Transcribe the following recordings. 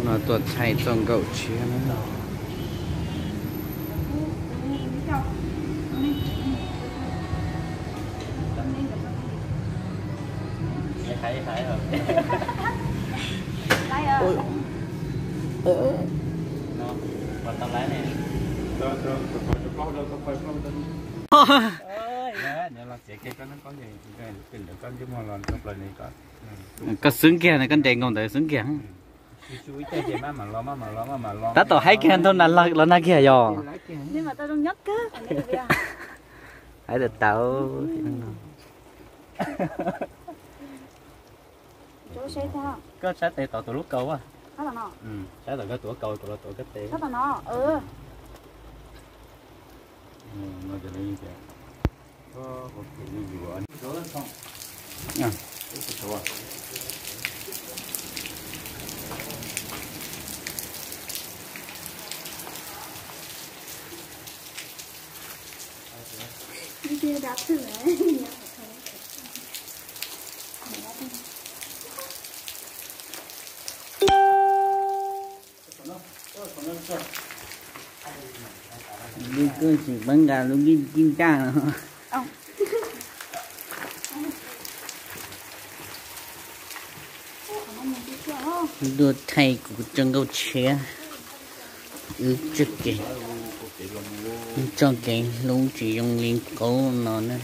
No tuaj thaij txoj nkauj tshiab na. Koj xwb kiag ne, koj nres nkaus ntawd xwb kiag. Tab tom haib kiag ntau nas los nag kiag yog. Haib tau tau. Koj saib tes tom tus lub kaus a. Saib tom koj tus lub kaus, kuv los tom koj tes. Lub koj tsis pab nqa lub kib kib ntaj no. Tuaj thaij kuv txoj nkauj tshiab, wb txoj kev, wb txoj kev hlub tsis zoo li qub no na.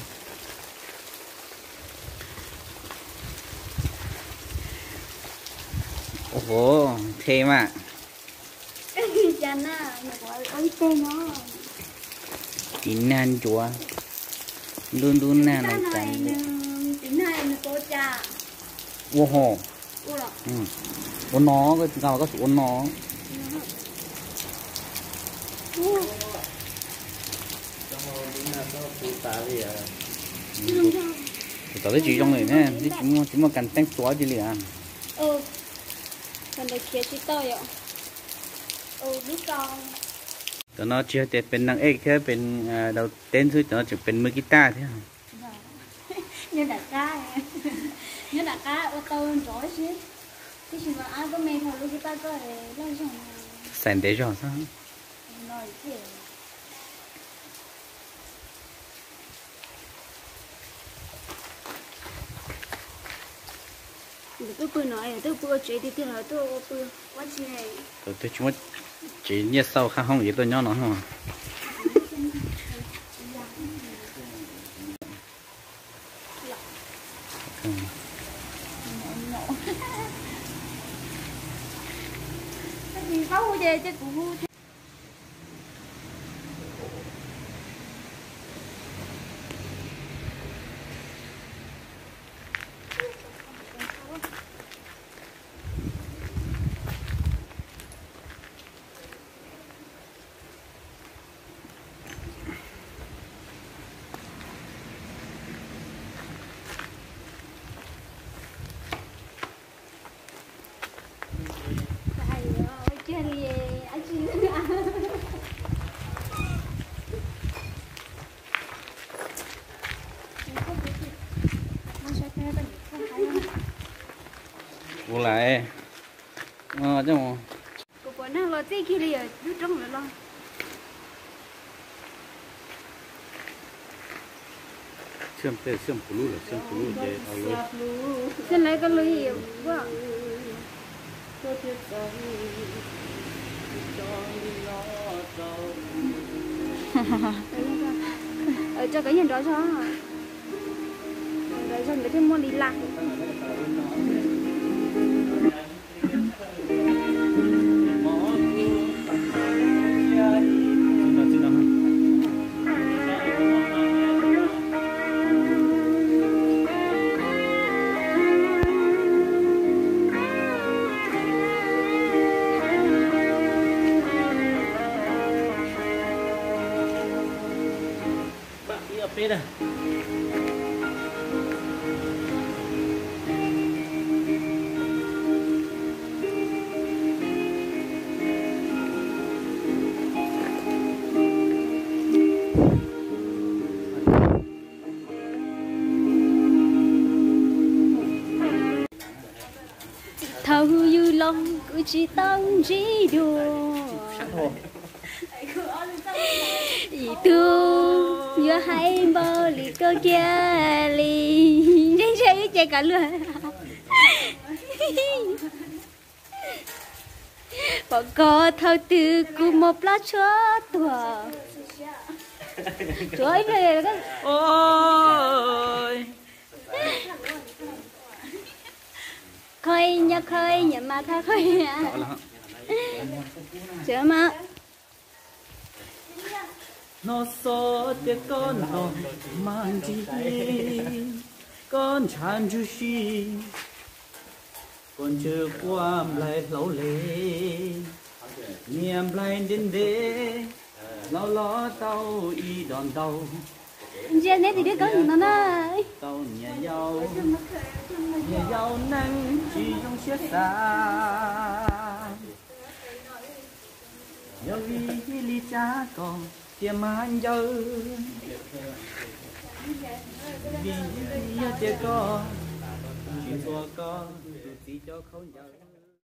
Ua, nthe mas. Tiv nag ncuav, ntub ntub nag no cas. Ua ho. Ua no, koj tsis nqa los koj xum ua no. Tus tom twb tsis zoo li na, tsis muaj kas teeb tuav cia li a. Tam no tsis yog tias pes neeg ej thiab pes daus teb xwb, tam no tseem pes mws kib taj thiab. Nyob nram qab, nyob nram qab ua tau nrov xwb. Tab sis mas ab koj me thaum lub kib taj koj loj zog no. Xais ntev zog xwb. Tuaj pw no, tuaj pw ua tsev tiag tiag los tuaj ua pw ua tsi? Twb tsis muaj tsev nyiaj xauj khab hoob ces tuaj nyob no. Ua lawm. Kuv puas nag los txij kiag li lub roob lawm los. Xyov lawv koj lug. Tso kov yog nrov zog, nrov zog nkawd thiaj muaj li las. Thaum hu yus Los kuv tsis tau ntsib dua. Ib tug yuav hais npaum li koj kiag li. Ntshe wb ces kav luag. Pom koj thaum twg kuv mus plab tshuab tuag. Tshuab ib pliag. Khoi nyob khoi nyob mas khab khoi. Tsev mas. Hnov xov tias koj nrog Mab Nrig, koj ntshav ntsuj si, koj ntswg quaj nplaig hlau le, niag nplaig ntev ntev, hlau los tau ib dos ntau. Ntsia neb tus dib koob nim no na. Tau niam yau, niam yau neeg tsis zoo siab xav. Yog vim li cas koj thiaj mas ncaws, vim yog tias koj tsis ntxuav koj tus txiv cov khaub ncaws.